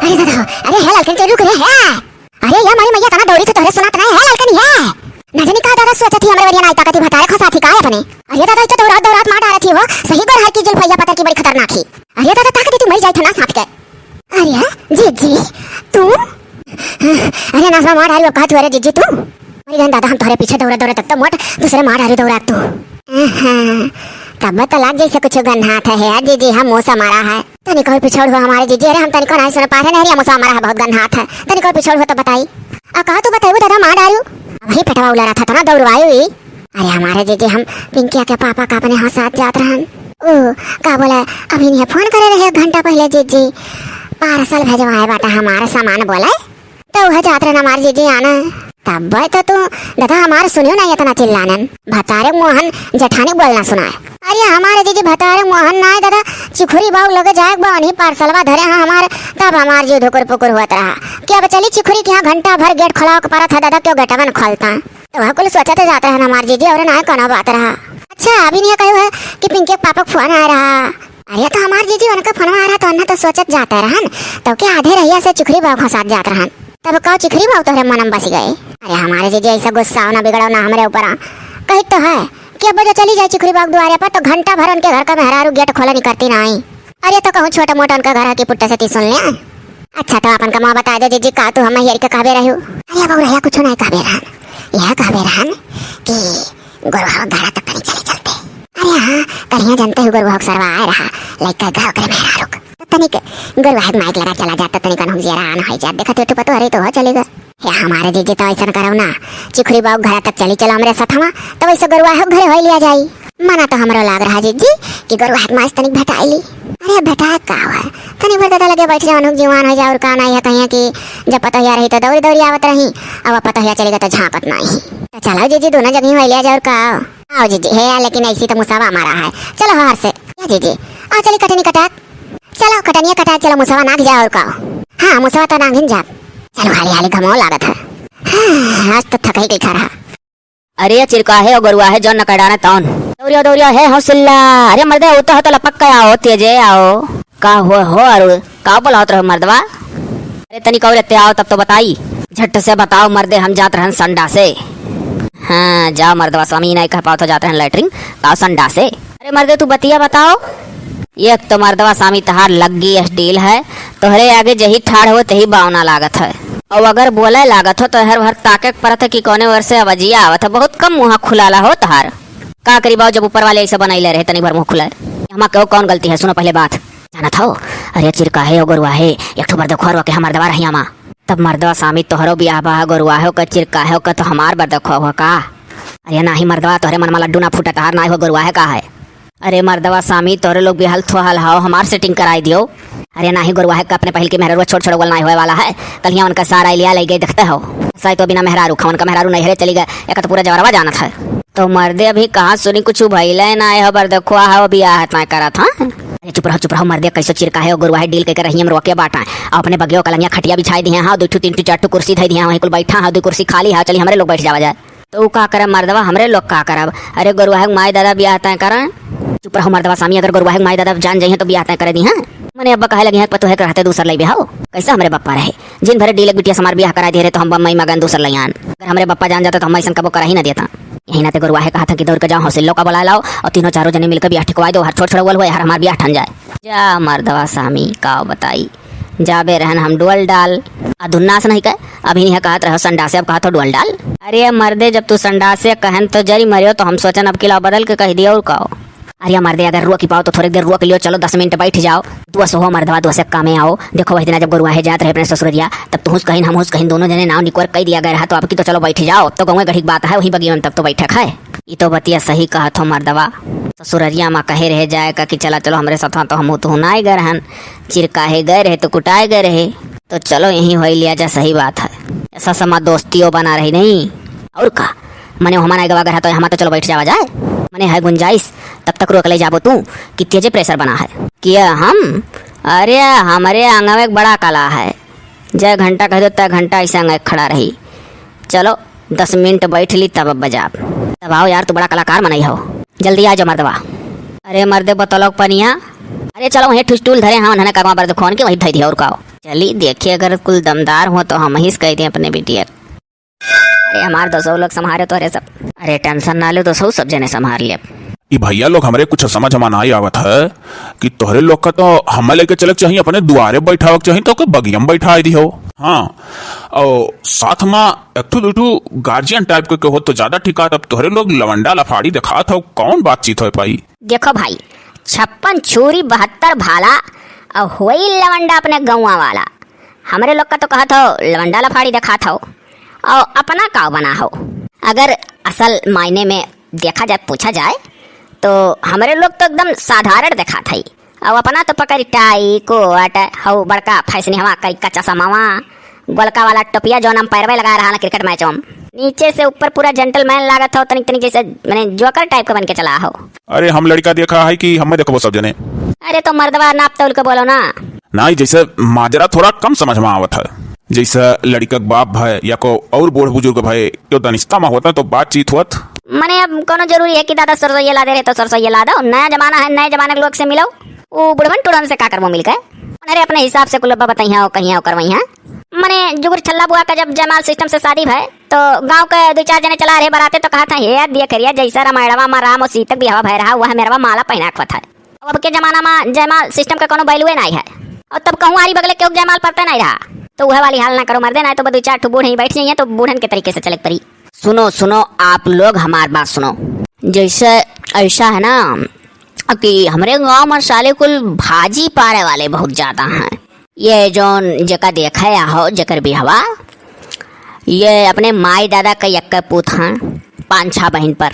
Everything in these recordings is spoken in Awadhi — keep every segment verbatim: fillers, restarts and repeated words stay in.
अरे दादा, अरे हे ललकन के रुक रे, हे। अरे ये मोरी मइया, तना दौरी तो तोहरे सुनात नाहीं है ललकन, हे। न जानी का दादा सोचत ही, हमरे वरिया नाई ताकत ही, भतारे खसात ही का अपने। अरे दादा, इतना दौड़ात दौड़ात मार डारत ही हो, सही गोरहर की जुल्फइया पतर की बड़ी खतरनाक ही। अरे दादा, ताकत ही मर जाई ठंडा साथ के। अरे जीजी, तू? अरे नासवा मार डारी, अब कहा तू, अरे जीजी तू? मरी गन दादा, हम तोहरे पीछे दौड़त दौड़त तब तो मोट दूसरे मार डारी दौड़ात तू। अहं, तब तो लाग जैसे कुछ गन्हात है, हे जीजी, हम मुँह से मारा है। तनिक और पिछौड़ हो हमारे जीजी, अरे हम तनिको नाहीं सुन पा रहे, नहीं, हम मुँह से मारा है, बहुत गन्हात है। तनिक और पिछौड़ हो तो बताई। आ का तू बताई वो दादा मार डारू? वही पेटवा उलरा था, तना दौड़वायु ही। अरे हमारे जीजी, हम पिंकिया के पापा का अपने यहाँ साथ जात रहन। ओ, का बोला, अभी नहीं फोन करे रहे एक घंटा पहले जीजी, पार्सल भेजवाए बाटा हमारा सामान बोले, तो वह जात रहन हमारे जीजी आना। तब तो तू दादा हमार सुनियो ना इतना चिल्लानन, भतारे मोहन जेठानी बोलना सुनाए। अरे हमारे जीजी भतारे मोहन ना है दादा, चिखुरी बाबू लगे जाए बा, वहीं पार्सलवा धरे हैं हमारे, तब हमार जीव धुकुर पुकुर होत रहा कि अब चली चिखुरी के यहाँ, घंटा भर गेट खोलाव के परत है दादा, क्यों गेटवन खोलता। तो वह कुल सोचत जात रहन हमार जीजी, और ना कोनो बात रहा। अच्छा, अभी नहीं कहे है कि पिंकी के पापा के फोन आ रहा। अरे तो हमार जीजी उनका फोनवा आ रहा तो उन्हें तो सोचत जात रहन, तो क्या आधे रहिया से चिखुरी बाबू के साथ जात रहन। तब का चिखुरी बाबू तोहरे मनम बस गए? अरे हमारे जीजी ऐसा गुस्सा ना बिगड़ो ना हमरे ऊपर आ। कही तो है कि अब जो चली जाए चिखुरी बाबू दुआरे पर तो घंटा भर उनके घर का मेहरारू गेट खोले निकरती नाहीं। अरे तो कहूँ छोटा मोटा उनका घर है कि पुट्टे से ती सुन लिया। अच्छा, तो अपन का मुँह बता दे जीजी, का तू हम हेर के कहबे रहू? अरे अब रहिया कुछ नहीं कहबे रहन, यह कहबे रहन कि गोरुआ घरा तक तनी चली चलते। अरे हाँ, करिया जानते हो गोरुआ सरवा आए रहा, लइका घर ओकरे मेहरारू क। तो तनिक गोरुआ के माइक लगा चला जात, तो तनिक हम जियरा आन हो जात। देखत हो तू पतो, अरे तो हो चली गए। हे हमारे जीजी, तो ऐसन करौ ना, चिखुरी बाबू घरा तक चली चलो हमरे सथवा, तो वैसे गोरुआ हो घरे हो लिया जाई। मना तो हमरो लाग रहा जीजी कि गोरुआ के माइस तनिक भेटाई ली। अरे भेटाए का हुआ, तनी भर दादा लगे बैठ जाओ, उनहुक जीवान हो जाओ, और का नाई है कहिया कि जब पतोहिया रही तो दौड़ी दौड़ी आवत रही, अब पतोहिया चली गई तो झांपत नाई। तो चलो जीजी, दोनों जगह हो लिया जाओ, और का? आओ जीजी, हे, लेकिन ऐसी तो मुसवा मारा है। चलो हर से। या जीजी, आओ चली कटनी कटाक। चलो कटनिया कटाक, चलो मुसवा नाग जाओ और का। हाँ, मुसवा तो नागिन जा। चलो हाली हाली घमाओ लागत है। हाँ, आज तो थका ही गई खा रहा। अरे या चिरकाहे और गोरुआ है, जौन न कडाने तौन। दौरिया, दौरिया है हौसला। अरे मर्दे, उतो हो तो लपक के आओ, तेजे आओ। का हो, हो अरु? का बोलावत रहो मर्दवा? अरे तनी कौरे ते आओ तब तो बताई। झट से बताओ मर्दे, हम जात रहन संडा से। हाँ, जाओ मर्दवा, स्वामी नहीं कह पाओ तो जात रहन लैट्रिन, का संडा से? अरे मर्दे तू बतिया बताओ। एक तो मर्दवा स्वामी तहार लग्गी एस डील है, तोहरे आगे जही ठाड़ हो तही बावना लागत है। और अगर बोले लागत हो तो हर भर ताके के परत है कि कौने ओर से आवाजिया आवत है, बहुत कम मुँह खुलाला हो तहार। का करी बाऊ, जब ऊपर वाले ऐसे बनैले रहे तनी भर मुँह खुले। हमा कहो कौन गलती है, सुनो पहले बात। जानत हो, अरे चिरकाहे और गोरुआ है, एक ठो मर्द खोर के हम मर्दवा रहिया मा। तब मर्दवा स्वामी तोहरो बियाह बा, गोरुआ है ओकर चिरकाहे ओकर तो हमार बर्द खोआ हुआ का? अरे नाही मर्दवा, तोहरे मन मा लड्डू ना फूटत, हार नाही हो गोरुआ है का है? अरे मर्दवा स्वामी, तोहरे लोग बिहल थोहल हाओ, हमार सेटिंग कराई दियो। अरे नाही गोरुआ है का, अपने पहिल की मेहरारू छोड़ छोड़ बोल नाही होए वाला है। कल यहाँ उनका सारा लिया ले गए, देखते हो। साई तो बिना मेहरारू खा, उनका मेहरारू नैहरे चली गए, एक तो पूरा जवरवा जानत है। तो मर्दे अभी कहाँ सुनी कुछ भइले ना है, हबर देखो हो बियाह है ताय करत, हाँ? अरे चुप रहो, चुप रहो मर्दे, कैसो चिरकाहे और गोरुआ है डील के रही हम रोके बाटा, अपने बगियो कलंगिया खटिया बिछाई दिया, हाँ, दो ठू, तीन ठू, चार ठू कुर्सी धई दिया, वहीं कुल बैठा, हाँ, दो कुर्सी खाली है, चली हमरे लोग बैठ जावा जाए। तो ऊ का करे मर्दवा, हमरे लोग का करब? अरे गोरुआ है माई दादा बियाह ताय करन। चुप रहो मर्दवा स्वामी, अगर गोरुआ है माई दादा जान जाइए तो बियाह ताय करे दी, हाँ? मने अब्बा कहे लगी हैं, पतोहे के रहते दूसर लई बियाह हो। कैसे हमरे बप्पा रहे? जिन भरे डील एक बिटिया समार बियाह कराए दिए रहे तो हम बम्बई मगन दूसर लई आन। अगर हमरे बप्पा जान जाते तो हम ऐसन कबो कर ही ना देता। यही नाते गोरुआ है कहा था कि दौड़ के जाओ, हौसिल्लो का बुला लाओ और तीनों चारों जने मिलकर बियाह ठिकवाई दो, हर छोट छोट बोल हुए, हर हमार बियाह ठन जाए। जा मर्दवा स्वामी, का बताई, जाबे रहन हम डोल डाल। आ धुन्नास नहीं कहे, अभी नहीं कहत रहो संडासे, अब कहत हो डोल डाल। अरे मर्दे, जब तू संडासे कहन तो जरी मरियो, तो हम सोचन अब किला बदल के कह दियो और कहो। अरे मर्दे, अगर रुआ की पाओ तो थोड़ी देर रुआ के लियो, चलो दस मिनट बैठ जाओ। दुआ से हो मर्दवा, दुआ से कामे आओ। देखो वही दिन जब गोरुआ है जात रहे अपने ससुररिया, तब तुहुस कहिन हमहुस कहिन, दोनों जने नाव निकोर कह दिया गया रहा, तो अब की तो चलो बैठ जाओ, तो गौवे गढ़ी की बात है, वही बगियन तब तो बैठक है। ई तो बतिया सही कहत हो मर्दवा। ससुररिया मा कहे रहे जाए का कि चला चलो हमरे साथ, तो हम तो नाय गए रहन। चिरकाहे गए रहे तो कुटाए गए रहे, तो चलो यहीं हो लिया जा, सही बात है। ऐसा समा दोस्तियों बना रही नहीं। और का? मने हमारा गवा गए रहा तो हमारा तो चलो बैठ जावा जाए। मने है गुंजाइश, तब तक रोक ले जाबो तू कि तेजे प्रेशर बना है। किया हम? अरे हमरे आंगवे एक बड़ा कला है। जय घंटा कह दो, तय घंटा ऐसे आंगे खड़ा रही। चलो, दस मिनट बैठ ली, तब अब बजाब। तब आओ यार, तू बड़ा कलाकार मनई हो, जल्दी आ जा मर्दवा। अरे मर्दे, बोतलों के पनिया। अरे चलो, वहीं ठुस टूल धरे, हाँ, उन्होंने कगवा बर्द खोन के वहीं धई दिया, और का हो? चली देखी, अगर कुल दमदार हो तो हमहीं से कहि देई अपने बिटिया। अरे हमार दोसउ लोग सम्हारे तोहरे सब। अरे tension ना ले दोसउ, सब जने सम्हार लेब। ई भइया लोग हमरे कुछ समझ मा नाहीं आवत है कि तोहरे लोग का तो हमें लेके चले के चाही, अपने दुआरे बैठावे के चाही, तो के बगिया मा बैठाइ दिहो। हाँ, और साथ मा एक ठो दू ठो guardian type के, के हो तो ज्यादा ठीक है। अब तोहरे लोग लवंडा लफाड़ी देखात हो, कौन बातचीत होइ पाई? देखो भाई, छप्पन छुरी बहत्तर भाला, और होई लवंडा अपने गौवा वाला। हमरे लोग का तो कहत हो लवंडा लफाड़ी देखात हो, और अपना काव बना हो। अगर असल मायने में देखा जाए, पूछा जाए, तो हमरे लोग तो एकदम साधारण देखात है। और अपना तो पकड़ी टाई कोट, हऊ बड़का फैसनिहवा करिका चश्मावा, गोलका वाला टोपिया जौन हम पैरवे लगाए रहा ना cricket match में, नीचे से ऊपर पूरा gentleman लागत हो, तनिक तनिक जैसे मने joker type का बन के चला हो। अरे हम लड़का देखा है कि हमें देखबो सब जने? अरे तो मर्दवा नाप तौल के बोलो ना। नाहीं, जैसे माजरा थोड़ा कम समझ मा आवत है, जैसे लड़का के बाप भय या को और बूढ़ बुजुर्ग भय, यो दनिस्ता मा होता तो बातचीत होत। मने अब कोनो जरूरी है कि दादा सरसोइया ला दे रहे तो सरसोइया ला दो, नया जमाना है, नए जमाने के लोग से मिलो। उ बुढ़वन टुढ़वन से का करबो मिलके? अरे अपने हिसाब से कुल बताइहाँ, कहिया करवइहाँ। मने जुगुर छल्ला बुआ का जब जयमाल system से शादी भय, तो गाँव के दू चार जने चला रहे बराते, तो कहत हैं, "हे यार, दिया करिया, जैसा रामायणवा मा राम और सीता के बियाह भय रहा, वह मेरवा माला पहना के होत है।" अब के जमाना मा जयमाल system का कोनो value नाहीं है। और तब कहूँ आरी बगले केहू के जयमाल परते नाहीं रहा, तो वह वाली हाल ना करो मर्दे, नाहीं तो दू चार ठो बूढ़े ही बैठ जाइए, तो बूढ़न के तरीके से चले के पड़ी। सुनो, सुनो, आप लोग हमार बात सुनो। जैसे ऐसा है ना कि हमरे गाँव मा साले कुल भाजी पारे वाले बहुत ज्यादा हैं। ये जौन जेका देखे आहो, जेकर बिहवा, ये अपने माई दादा के यक्के पूत हैं, पाँच छह बहिन पर।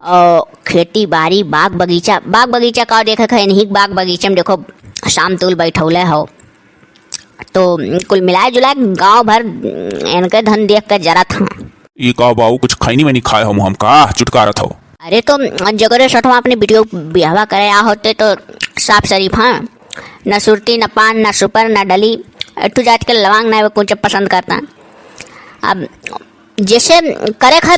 और खेती बारी, बाग बगीचा, बाग बगीचा का देखे खे, इन्हीं के बाग बगीचे में देखो, शाम तुल बैठौले हो। तो कुल मिलाए जुलाए गाँव भर इनके धन देख के जरत हैं। ई का बाऊ, कुछ खैनी वैनी खाए हो मुँह में का चुटकारत हो? अरे तो जगरे सठवा अपने बिटियो बियाहवा करे आ होते तो साफ शरीफ, हाँ, न सुरती, न पान, न सुपर, न डली, तू जात के लवांग ना कुछ पसंद करता। अब जैसे करे खा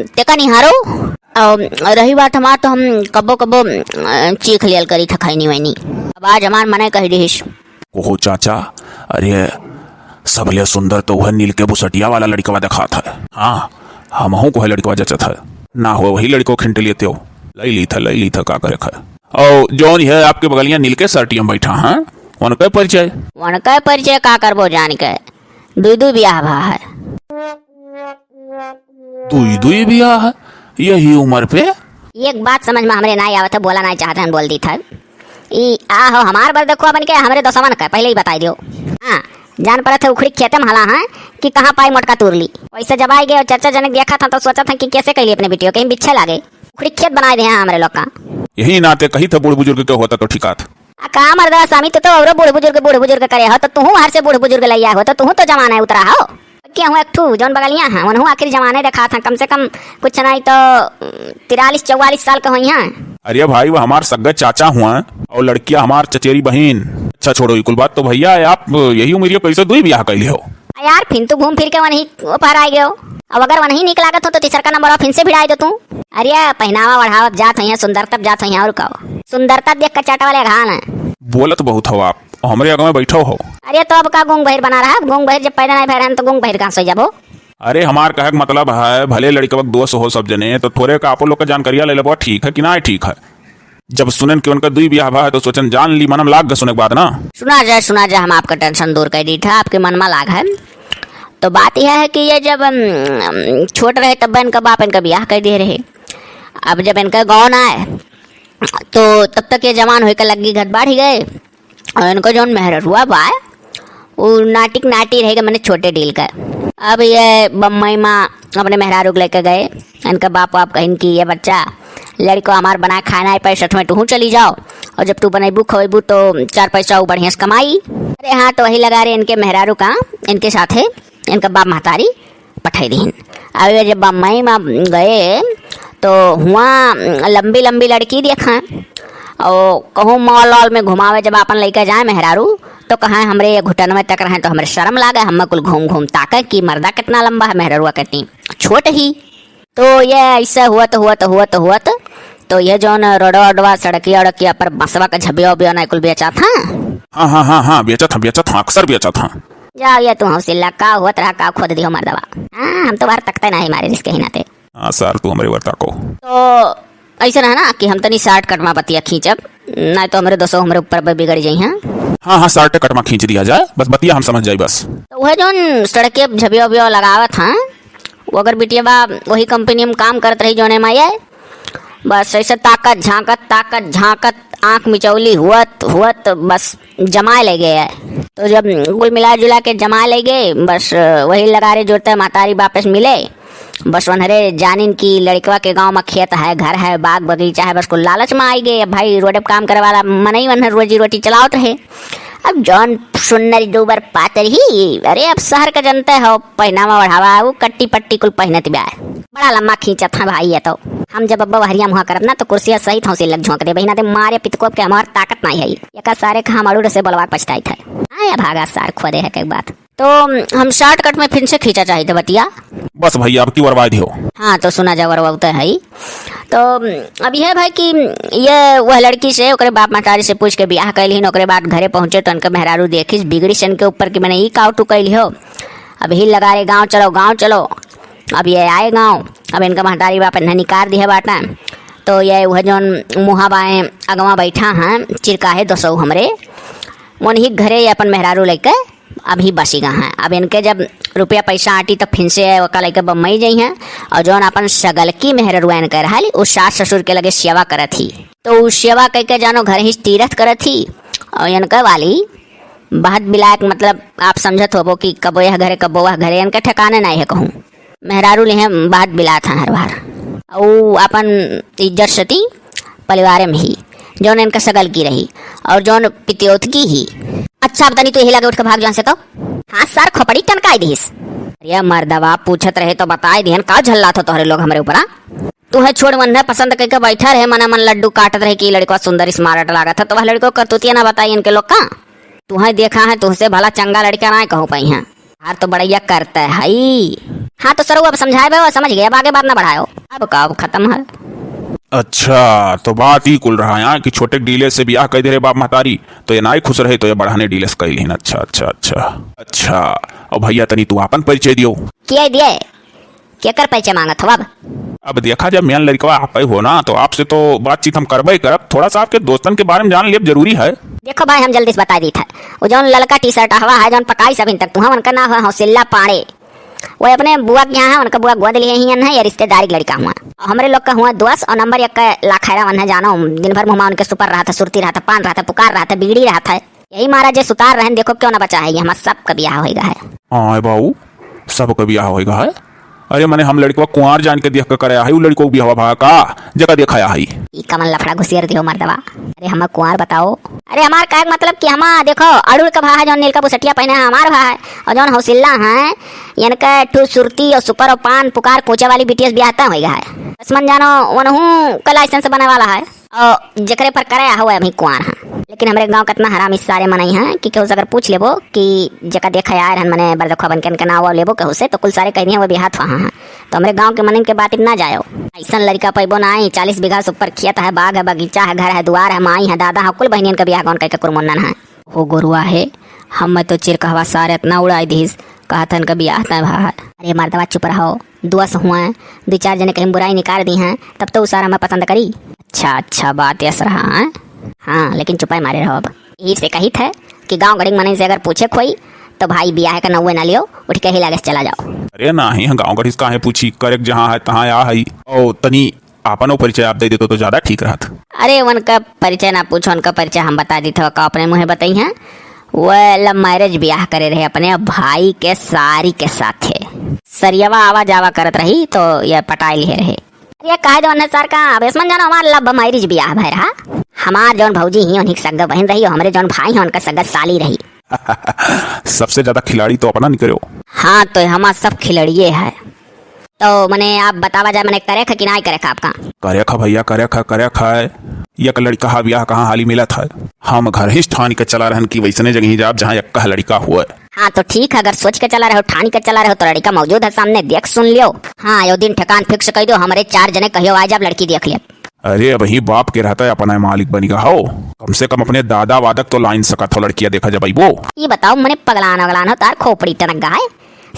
तेका निहारो। और रही बात हमार, तो हम कबो कबो, अ, चीख लियल करी था खैनी वैनी। अब आज हमार मने कह दिहिस। ओहो चाचा, अरे सबले सुंदर तो वह नील के बुसटिया वाला लड़कवा देखात है। हाँ, हमहू को है लड़कवा जचत है। ना हो वही लड़को खिंट लेते हो। लई ली था, लई ली था, का करे खा। और जौन है आपके बगलिया नील के सर्टिया में बैठा है, उनका परिचय। उनका परिचय का करबो जान के, दुई दुई बियाह भा है। दुई दुई बियाह यही उम्र पे? एक बात समझ में हमरे नाहीं आवत है, बोला नाहीं चाहत है, बोल दी था। ई आ हो हमार बर देखो अपन के, हमरे दोसवन का पहले ही बताई दियो। हाँ, जान पड़त है उखड़ी खेते में हला है कि कहाँ पाई मोटका तूर ली। वैसे जब आई गए और चर्चा जनक देखा था तो सोचा था कि कैसे कैली अपने बिटियो, कहीं बिच्छे लागे। उखड़ी खेत बनाए दे हैं हमरे लोग का। यही नाते कही था बूढ़ बुजुर्ग के होता तो ठिकात। आ का मर्दवा स्वामी, तू तो औरो बूढ़ बुजुर्ग, बूढ़ बुजुर्ग करे हो, तो तुहू हर से बूढ़ बुजुर्ग लैया हो, तो तुहू तो जमाना उतरा हो। केहू एक ठू जौन बगलिया हैं, उनहू आखिर जमाने देखात हैं, कम से कम कुछ नाहीं तो, अ, तिरालीस चौवालीस साल के होइहैं। अरे भाई, वो हमार सग्गे चाचा हुआ और लड़किया हमार चचेरी बहिन। अच्छा छोड़ो, ई कुल बात तो भैया, आप यही उम्र कैसे दुई बियाह कैली हो? आ यार, फिन तू घूम फिर के वनही ऊपर आ गयो। अब अगर वनही निक लागत हो तो तीसर का नंबर फिन से भिड़ाई दो तू। अरे पहनावा ओढ़ावा जात होइहैं, सुंदरता जात होइहैं, और का हो? सुंदरता देख के चाटा वाले घाल हैं। बोलत बहुत हो आप। हमरे आगे में बैठो हो। अरे तो अब का गूंग बहिर बना रहा? गूंग बहिर जब पैदा नाहीं भय रहन तो गूंग बहिर कहाँ से जाबो? अरे हमार कहे के मतलब है, भले लड़कवा के दोस्त हो सब जने, तो थोरे का आपो लोग का जानकारिया ले लेबो, ठीक है कि ना ठीक है? जब सुनेन कि उनका दुई बियाह भा है, तो सोचेन जान ली, मनम लाग गए सुने के बाद ना। सुना जाए, सुना जाए, हम आपका tension दूर कर दी था, आपके मन में लाग है। तो बात यह है कि ये जब, अम, छोट रहे तब इनका बाप इनका बियाह कर दिए रहे। अब जब इनका गाँव ना आए, तो तब तक ये जवान होइके लग्गी घर बाढ़ी गए। और इनको जौन मेहररुआ बा, उ नाटिक नाटी रहेगा, मने छोटे डील का। अब ये बम्बई मा अपने मेहरारू के लेके गए। इनका बाप वाप कहिन कि ये बच्चा, लड़को हमार बनाए खाए ना पाए, सठ में तुहू चली जाओ, और जब तू बनैबू खवैबू तो चार पैसा उ बढ़िया से कमाई। अरे हाँ, तो वही लगा रहे इनके मेहरारू का, इनके साथे इनका बाप महतारी पठाई दीन। अब ये जब बम्बई मा गए तो हुआ लंबी लंबी लड़की देखा, और कहूँ मॉल वॉल में घुमावे जब आपन लइके जाए मेहरारू, तो कहा हमरे ये घुटनवे तक रहे तो हमरे शर्म लागे, हमें कुल घूम घूम ताके कि मर्दा कितना लंबा है, मेहररुआ कितनी छोट ही। तो ये ऐसे हुआ तो हुआ तो हुआ तो हुआ तो, तो ये जौन रोडवा ओडवा सड़किया उड़किया पर बसवा का झबिया उबिया ना कुल बेचा था, हाँ, हाँ, हाँ, हाँ, बेचत हाँ, बेचत हाँ, अक्सर बेचत हाँ। जाओ ये तू हौसिल्ला, का होत रहा, का खोद दियो मर्दवा। हाँ, हम तो बाहर तकते नाही मारे रिस्क ही नाते। हाँ सर, तू हमरे ऊपर ताको। तो ऐसे रहा ना कि हम तनी shortcut मा बतिया खींचब, ना तो हमरे दोस्तों हमरे ऊपर पे बिगड़ जाई हैं। हाँ, हाँ, shortcut मा खींच दिया जाए, बस बतिया हम समझ जाई बस। तो वह जौन सड़के झबिया उबिया लगावत हैं, वो अगर बिटिया बा वही कंपनी में काम करत रही जौने मा ये, बस ऐसे ताकत झांकत, ताकत झांकत, आँख मिचौली हुअत हुअत बस जमाए ले गए है। तो जब कुल मिला जुला के जमाए ले गए, बस वही लगारे जुड़ते महतारी बापस मिले। बस उन्हरे जानिन कि लड़कवा के गाँव मा खेत है, घर है, बाग बगीचा है, बस कुल लालच मा आई गए। अब भाई रोड पे काम करे वाला मनई उन्हर रोजी रोटी चलावत रहे। अब जौन सुन्नर दूबर पातर ही, अरे अब शहर का जनते हो, पहनावा ओढ़ावा, उ कट्टी पट्टी कुल पहनत बा। बड़ा लम्बा खींचत है भाई ये तो। हम जब अब्बा बहरिया मुहा करब ना तो कुर्सिया सहित हौसिल्ला झोंक दे बहिना, ते मारे पितकोप के हमार ताकत नाही है। एका सारे का हम अड़ुर से बोलवा के पछताइत है। हाँ, या भागा सार खोदे है के बात। तो हम shortcut में फिर से खींचा चाहित बतिया। बस भैया, अब की वरवाई दियो। हाँ, तो सुना जा वरवाउते है। तो अब यह भाई कि ये वह लड़की से ओकरे बाप महतारी से पूछ के बियाह कैलिन, ओकरे बाद घरे पहुँचे तो उनके मेहरारू देखिस बिगड़ी सन के ऊपर कि मैंने ई काव तू कैली हो। अब ही लगा रे गाँव चलो, गाँव चलो। अब ये आए गाँव, अब इनका महतारी बाप इन्हें निकार दिहे बाटा। तो ये वह जौन मुहा बाएं अगवा बैठा हैं चिरकाहे दोसौ हमरे, उन्हीं घरे ये अपन मेहरारू लेके अभी बसी गा हैं। अब इनके जब रुपया पैसा आटी तो फिर से ओका लेके बम्बई जाई हैं। और जौन अपन सगलकी मेहररुआ इनके रहली, उ सास ससुर के लगे सेवा करत ही। तो उ सेवा कइके जानो घर ही तीरथ करत ही। और इनके वाली बहत बिलायक, मतलब आप समझत होबो कि कबो यह घरे, कबो वह घरे, इनके ठिकाने नाही है कहूँ। मेहरारू लिहे बहत बिलात हैं हर बार। उ अपन इज्जत सती परिवारे में ही, जौन इनका सगलकी रही और जौन पितियोतकी ही। अच्छा, अब तनी तू यही लगे उठ के भाग जान से तो। हाँ सर, खोपड़ी टनकाई दिहिस। अरे मर्दवा, पूछत रहे तो बताई दिहन, का झल्लात हो तोहरे लोग हमरे ऊपर, हाँ? तू है छोड़, वन्हे पसंद कइके बैठा रहे, मने मन लड्डू काटत रहे कि लड़का सुंदर smart लागत है, तो वह लड़को करतूतिया ना बताई इनके लोग का। तू है देखा है, तुहसे भला चंगा लड़का ना कहू पाई हैं। हार तो बड़ैया करते हई। हाँ तो सरऊ, अब समझाए बे, समझ गए, अब आगे बात ना बढ़ायो। अब का, अब खत्म है। अच्छा, तो बात ई कुल रहा है कि छोटे डीले से बियाह कइ दे रहे बाप महतारी, तो ये नाई खुश रहे, तो ये बढ़ाने डीले से कइ लिहिन। अच्छा, अच्छा, अच्छा, अच्छा। अब भैया तनी तू आपन परिचय दियो। किया दिए? केकर परिचय मांगत हो अब? अब देखा, जब मेन लड़कवा आप ही हो ना, तो आपसे तो बातचीत हम करबे ही करब। थोड़ा सा आपके दोस्तन के बारे में जान लेब जरूरी है। देखो भाई, हम जल्दी से बता दीत है, वो जौन ललका T-shirt हवा है, जौन पकाई सभिन तक, तुहा उनका नाम है हौसिल्ला पांड़े। वो अपने बुआ के यहाँ है, उनका बुआ गोद लिए ही है, ये रिश्तेदारी के लड़का हुआ। हमरे लोग का हुआ दोस्त और नंबर एक का लाखैरा, वन्हे जानो, दिन भर मुँह मा उनके सुपर रहत है, सुरती रहत है, पान रहत है, पुकार रहत है, बिगड़ी रहत है। यही मारा जे सुतार रहन, देखो क्यों ना बचा है, ये हमार सबका बियाह होइगा है। हाँ बाबू, सबका बियाह होइगा है। अरे मने हम लड़कवा कुंवार जान के देख के करे है, उ लड़को बियाह भा का जगह देखाया है। ई कमन लफड़ा घुसेर दियो मर्दवा। अरे हमार कुंवार बताओ। अरे हमार कहे के मतलब कि हमार देखो, अड़ुल का भा है, जौन नीलका बुसटिया पहने है, हमार भा है। और जौन हौसिल्ला है, इनका ठू सुरती और सुपर और पान पुकार कोचे वाली B T S बियाह तय होइगा है। बस मन जानो, वनहू का license बने वाला है। और जेकरे पर करे आहो, वह अभी कुंवार हैं। लेकिन हमरे गाँव कितना हरामी सारे मनई हैं कि केहू से अगर पूछ लेबो कि जेका देखा आए रहन, मने बरदखवा बन के इनके नाव लेबो केहू से, तो कुल सारे कह दिए वो बिहात वहाँ हैं। तो हमरे गाँव के मनई के बात ना जायो। ऐसन लड़का पैबो ना आई, चालीस बीघा से ऊपर खेत है, बाग है, बगीचा है, घर है, दुआर है, माई है, दादा है, कुल बहनियन के बियाह कौन करके कुरमुन्नन है। हो गोरुआ है, हम तो चिरकहवा सारे इतना उड़ाई दिहिस, कहत हन के बियाह तय भा है। अरे मर्दवा चुप रहो, दुआ से हुआ, दो चार जने कहीं बुराई निकाल दी हैं, तब तो उ सारा हमें पसंद करी। अच्छा, अच्छा, बात यस रहा है। हाँ, लेकिन चुपाई मारे रहो अब। यही से कहित है कि गाँव गढ़ी के मनई से अगर पूछे खोई, तो भाई बियाह का नौवे ना लियो, उठ के ही लागे से चला जाओ। अरे नाही, गाँव गढ़ी से काहे पूछी, करेक जहाँ है, तहाँ आ है। ओ, तनी आपनो परिचय आप दे देतो तो ज्यादा ठीक रहत। अरे, उनका परिचय ना पूछो, उनका परिचय हम बता देते हो, का अपने मुँहे बताई हैं। वो love marriage बियाह करे रहे अपने भाई के सारी के साथे। सरियवा आवा जावा करत रही तो ये पटाई लिए रहे। ये कहे दो उन्हें सर का, अब इसमें जानो हमार love marriage बियाह भय रहा। हमार जौन भौजी ही उन्हीं के सगा बहन रही, और हमरे जौन भाई हैं उनका सगा साली रही। सबसे ज्यादा खिलाड़ी तो अपना निकलो। हाँ, तो हमार सब खिलाड़िए है। तो मने आप बतावा जाए, मने करे खा कि नाई करे खा आपका? करे खा भैया, करे खा, करे खा। एक लड़का हा बियाह कहाँ हाली मिलत है? हम घर ही ठान के चला रहन कि वैसने जगह ही जाब जहाँ एक लड़का हुए। हाँ तो ठीक है, अगर सोच के चला रहो, ठान के चला रहो तो लड़का मौजूद है सामने, देख सुन लियो। हाँ, यो दिन ठिकान fix कर दो, हमरे चार जने कहियो आ जाब, लड़की देख लियो। अरे, अबहीं बाप के रहते अपने मालिक बनिगा हो। कम से कम अपने दादा वादक तो लाइन सकत हो लड़किया देखा जब अइबो। ई बताओ, मने पगलान वगलान हो, तार खोपड़ी टनक गा है।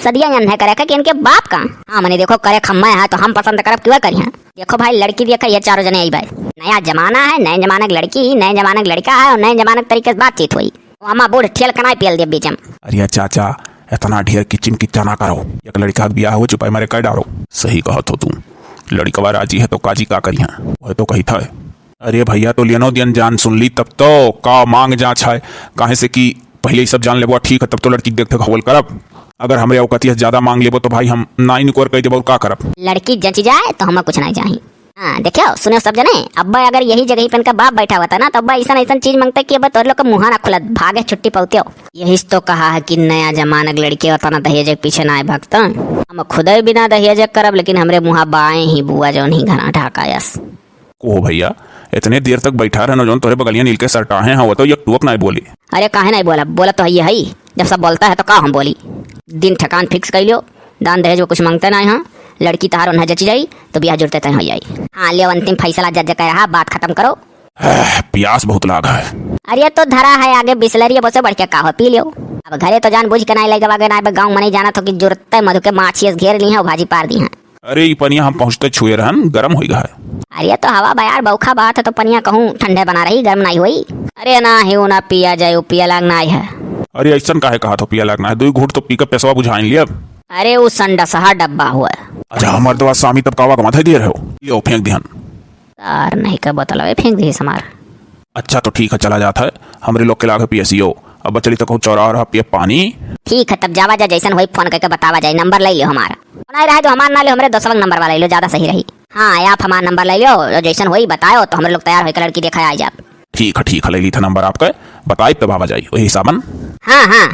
सदिया अंधे करे का कि इनके बाप का। हाँ, मने देखो, करे खम्मा है तो हम पसंद करब, क्यों करिहैं? देखो भाई, लड़की देखा, ये चारों जने अइबे। नया जमाना है, नए जमाने की लड़की, नए जमाने का लड़का है और नए जमाने के तरीके से बातचीत होई। वो अम्मा बूढ़ ठेल कनाई पेल दे बीच में। अरे चाचा, इतना ढेर किचिम किच्चा ना करो। एक लड़का के बियाह हो चुपाई मारे कर डारो। सही कहत हो तू। लड़कवा राजी है तो काजी का करिहैं? वह तो कही था। अरे भैया, तो लियनो दियन जान सुन ली तब तो का मांग जांच है? काहे से कि पहले ही सब जान लेबो, ठीक है, तब तो लड़की के देखते खवल करब। अगर हमरे औकाती से ज्यादा मांग लेबो तो भाई हम ना इनकार कर देबो, और का करब? लड़की जच जाए तो हमें कुछ नहीं चाहिए। हाँ, देखियो, सुनो सब जने, अब्बा अगर यही जगह पे इनका बाप बैठा होता ना, तो अब्बा ऐसन ऐसन चीज मांगते कि अब्बा तोर लोग का मुंह ना खुलत, भागे छुट्टी पौते हो। यही से तो कहा है कि नया जमाना के लड़के होता ना, दहेज के पीछे ना भागता। हम खुदे बिना दहेज करब, लेकिन हमरे मुंह बाएं ही बुआ जौन ही घना ढाका यस। को हो भैया, इतने देर तक बैठा रहनो, जौन तोरे बगलिया नील के सरटाहे हैं, वो तो एक टूक ना बोली। अरे काहे नहीं बोला, बोला तो है ये है, जब सब बोलता है तो का हम बोली। दिन ठिकान फिक्स कर लियो, दान दहेज वो कुछ मांगते ना है, लड़की तहार उन्हें जची जाई तो बियाह जुड़ते तय हो जाई। हाँ, लियो अंतिम फैसला जज कह रहा, बात खत्म करो। प्यास बहुत लाग है। अरे तो धरा है आगे बिसलरी, अब उसे बढ़ के का हो, पी लियो। अब घरे तो जान बूझ के नाई लगे बागे, नाई बे गाँव में नहीं जाना तो कि जुरते मधु के माछी से घेर ली है और भाजी पार दी है। अरे ई पनिया हम पहुँचते छुए रहन, गरम होई गा है। अरे तो हवा बयार बौखा बात है तो पनिया कहूँ ठंडे बना रही, गर्म नाई होई। अरे ना है, वो ना पिया जाए, वो पिया लाग नाई है। अरे ऐसन काहे कहा तो पिया लाग ना है, दो घूट तो पी के पेसवा बुझाइन लिया। अरे वो संडसहा डब्बा हुआ। अच्छा हमार दवा सामी तब कावा कमा दे रहे हो, लियो फेंक दिहन। तार नहीं का बोतलवे फेंक दी हमार। अच्छा तो ठीक है, चला जात है, हमरे लोग के लागे पियसियो। अब चली तो कहूँ चौरा और पिए पानी। ठीक है, तब जावा जा, जैसन होई फोन करके बतावा जाए, नंबर ले लियो हमारा। नहीं रहे तो हमार ना लियो, हमरे दोस्तवा के नंबर वाला ले लियो, ज्यादा सही रही। हाँ, आप हमार नंबर ले लियो, और जैसन होई बतायो तो हमरे लोग तैयार होकर लड़की देखा आ जाब। ठीक है, ठीक है, ले ली था नंबर आपका, बताई तब आवा जाई वही हिसाबन। हाँ हाँ।